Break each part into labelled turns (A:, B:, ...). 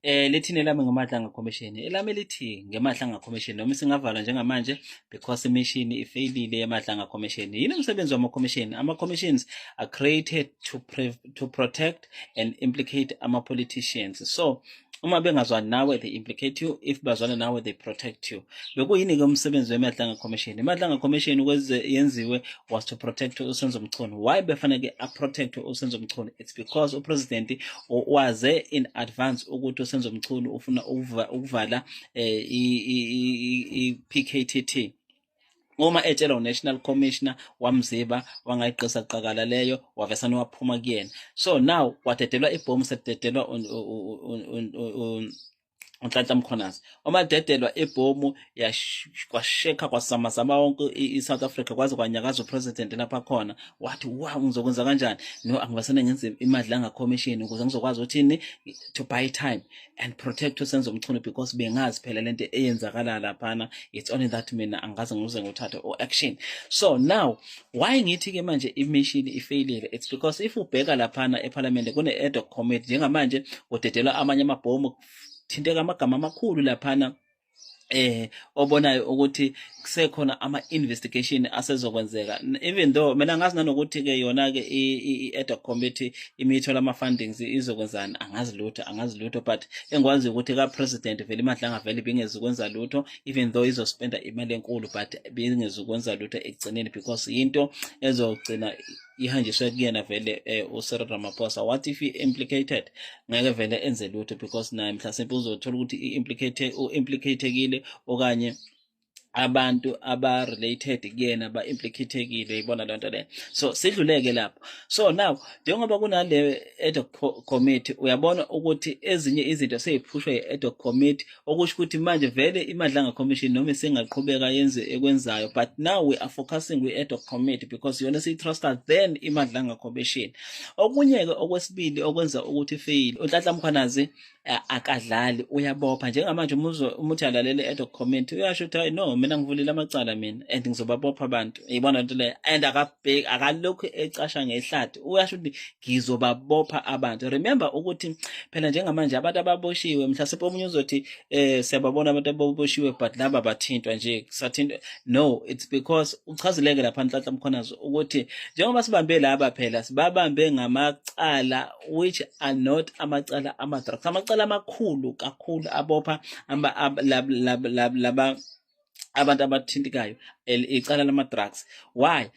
A: Lithini elami ngeMadlanga Commission? Elami lithi ngeMadlanga Commission noma isingavalwa njengamanje because i-mission ifeyilile yeMadlanga Commission. Yini umsebenzi wama-commission? Ama-commissions are created to protect and implicate ama-politicians. So uma bengazwani nawe, they implicate you. If bazwana nawe, they protect you. Bekuyini-ke umsebenzi weMadlanga Commission? IMadlanga Commission ukuze yenziwe was to protect uSenzo Mchunu. Why befanele a-protect uSenzo Mchunu? It's because u-president waze in advance ukuthi uSenzo Mchunu ufuna ukuvala i-PKTT. Uma etshela u-National Commissioner, wamziba, wangayiqisa qakala leyo, wavesane waphuma kuyena. So now kwadedelwa ibhomu, sededelwa uNhlanhla Mkhwanazi. Uma dedelwa ibhomu, kwashekha, kwasamazama wonke i-South Africa, kwaze kwanyakaza u-president lapha khona. Wathi, "Wow, ngizokwenza kanjani? No, angivasane ngenze iMadlanga Commission ukuze ngizokwazi ukuthini, to buy time and protect uSenzo Mchunu, because bengazi phela lento eyenzakala laphana. It's only that mina angaze ngize nguthathe o-action." So now why ngithi-ke manje i-mission ifeyilile? It's because if ubheka laphana ephalamende kune-ad hoc committee. Njengamanje kudedelwa amanye amabhomu, thinteka amagama amakhulu laphana, obonayo ukuthi kusekhona ama investigation asezokwenzeka, even though mina ngazi nanokuthi ke yona ke i-ad hoc committee imithola ama fundings izokwenzani. Angazi lutho, angazi lutho, but engikwazi ukuthi ka president vele iMadlanga vele ibingezukwenza lutho, even though izospenda imali enkulu, but bingezukwenza lutho ekugcineni because into ezogcina ihanjiswe kuyena vele uCyril Ramaphosa. What if he implicated? Ngeke vele enze lutho because naye mhlasimpe uzothola ukuthi i-implicate u-implicatekile okanye abantu aba-related kuyena ba-implicatekile. Ibona loo nto leyo. So sidluleke lapho. So now njengoba kunale ad hoc committee, uyabona ukuthi ezinye izinto seyiphushwa i-ad hoc committee, okusho ukuthi manje vele iMadlanga Commission noma isingaqhubeka yenze ekwenzayo, but now we are focusing kwi-ad hoc committee because yona siyi-trusta then iMadlanga Commission. Okunye-ke okwesibili okwenza ukuthi fail, uNhlanhla Mkhwanazi akadlali, uyabopha. Njengamanje uma uthi alalele i-ad hoc committee, uyasho ukuthi, "Hayi, no, mina ngivulile amacala mina and ngizobabopha abantu." Uyibona lento leyo? And akabheki, akalokhu ecasha ngehlathi, uyasho ukuthi ngizobabopha abantu. Remember ukuthi phela njengamanje abantu ababoshiwe, mhlasimpe omunye uzothi siyababona abantu ababoshiwe, but laba bathintwa nje kusathintwa. No, it's because uchazileke lapha Nhlanhla Mkhwanazi ukuthi njengoba sibambe laba, phela sibabambe ngamacala which are not amacala ama-drugs, amacala amakhulu kakhulu abopha laba abantu abathintekayo, icala lama-drugs. Why?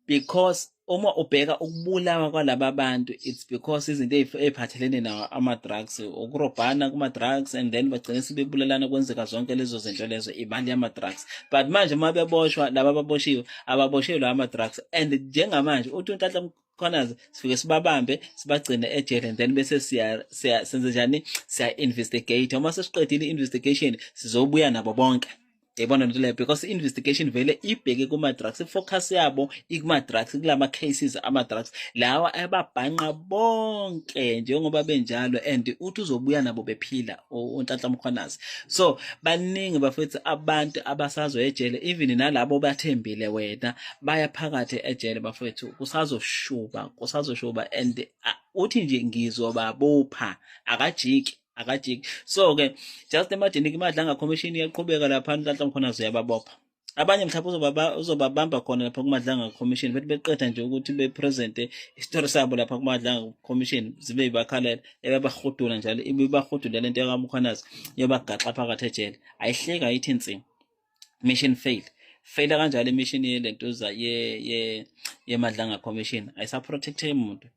A: Because uma ubheka ukubulawa kwalaba bantu, it's because izinto ey'phathelene nawo ama-drugs, ukurobhana kuma-drugs, and then bagcine sebebulalana. Kwenzeka zonke lezo zinto lezo, imali yama-drugs. But manje uma beboshwa laba ababoshiwe, ababoshelwa ama-drugs. And njengamanje uthi uNhlanhla Mkhwanazi sifike sibabambe, sibagcine ejele, and then bese siya senze njani? Siya investigate. Uma sesiqedile i-investigation, sizobuya nabo bonke. Yayibona lento leyo? Because i-investigation vele ibheke kuma-drugs, i-focus yabo ikuma-drugs, kulama cases ama-drugs lawa ababhanqa bonke njengoba benjalo. And uthi uzobuya nabo bephila uNhlanhla Mkhwanazi. So baningi bafethu abantu abasazo ejele, even nalabo bathembile wena baya phakathi ejele bafethu. Kusazoshuba, kusazoshuba. And uthi nje ngizobabopha, akajiki, akajiki. So ke just imagine iMadlanga Commission iyaqhubeka lapha, Nhlanhla Mkhwanazi uyababopha abanye. Mhlawumbe uzobabamba khona lapha kuMadlanga Commission, bethi beqeda nje ukuthi be-presente isitori sabo lapha kuMadlanga Commission, zibe yibakhalela ebabahudula njalo, ibibahudula lento yakaMkhwanazi, yobagaxa phakathi ejele. Ayihleka, ayithi insi mission fail, faila kanjalo i-mission yelentuza ye yeMadlanga Commission, ayisaprotecte umuntu.